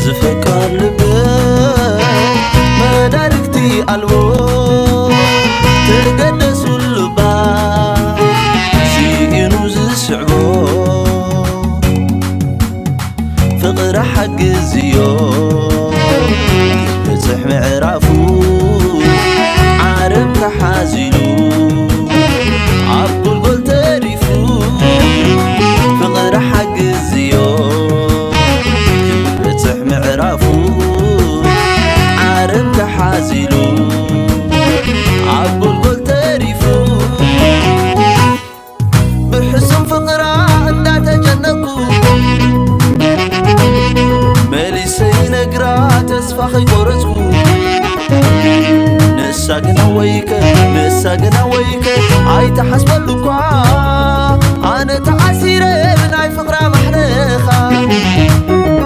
ዝፍቀር ልበይ መዳርግቲ ኣልቦ፣ ተገደሱ ልባ ስኢኑ ዝስዕቦ፣ ፍቕሪ ሓግዝዮ ክበጽሕ ምዕራፉ፣ ዓረብ ተሓዚሉ ኣብ ጎልጎል ተሪፉ፣ ፍቕሪ ሓግዝዮ ክበጽሕ ምዕራፉ፣ ዓረብ ተሓዚሉ ኣብ ጎልጎል ተሪፉ፣ ብሕሱም ፍቕራ እንዳተጨነቅኩ፣ መሊሰ ይነግራ ተስፋ ከይቆረጽኩ። ንሳ ግን ኣወይከ፣ ንሳ ግን ኣወይከ፣ ኣይተሓስ